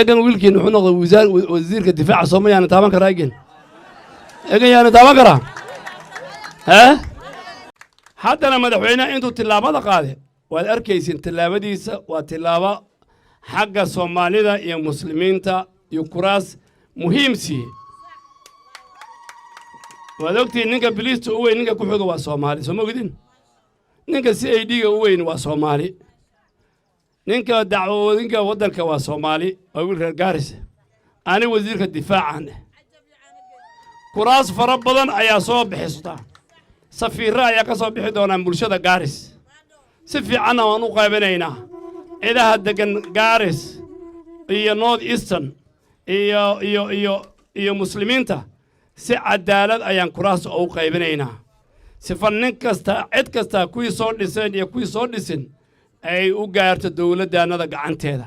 Egan wiilkiin wuxuu noqday wasiirka difaaca. Sooma yaana taaban karaa? Egan, egan yaana taaban karaa? Hee, haddana madaxweynaha intuu tillaabada qaade waad arkaysin. Tillaabadiisa waa tillaabo xagga Soomaalida iyo Muslimiinta iyo kuraas muhiim siiyey. Waad ogtihiin, ninka biliista u weyn, ninka ku xiga waa Soomaali. Soo ma ogdin? Ninka CID-ga u weyn waa Soomaali. Ninka dacwoodinka waddanka waa Soomaali, waa wiil reer Gaaris. Ani wasiirka difaacan, kuraas fara badan ayaa soo bixistaa. Safiirro ayaa ka soo bixi doonaan bulshada Gaaris. Si fiicanna waan u qaybinaynaa cidaha deggan Gaaris iyo North Eastern iyo Muslimiinta. Si cadaalad ayaan kuraas ugu qaybinaynaa, sifa nin kasta, cid kasta, kuwii soo dhiseen iyo kuwii soo dhisin ay u gaarto dowladdaannada gacanteeda.